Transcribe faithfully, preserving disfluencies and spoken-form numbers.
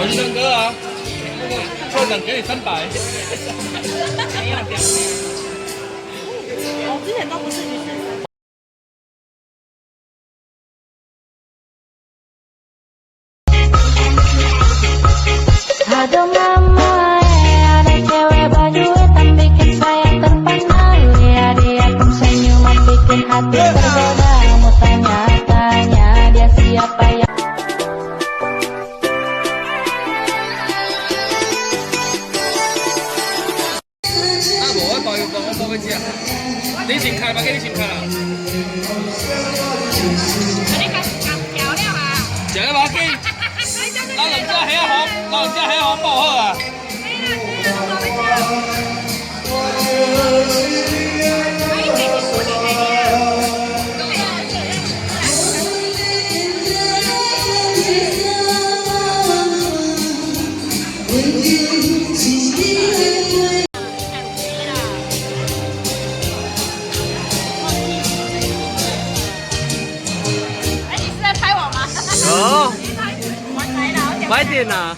唱歌啊，社长给你三百。没有表情。我之前都不是女生。 Aduh mama, eh, ada cewek baju hitam bikin saya terpana. Lihat dia pun senyuman bikin hati tergoda. Mau tanya-tanya dia siapa ya?啊，無，我包郵包，我包欲食。你先開，無要緊，你先開啦。食了無要緊，啊，兩隻蝦仔予，啊，兩隻蝦仔予包好啊。 哎，你是在拍我吗？有。你拍什么？我来了，我讲。快点啊！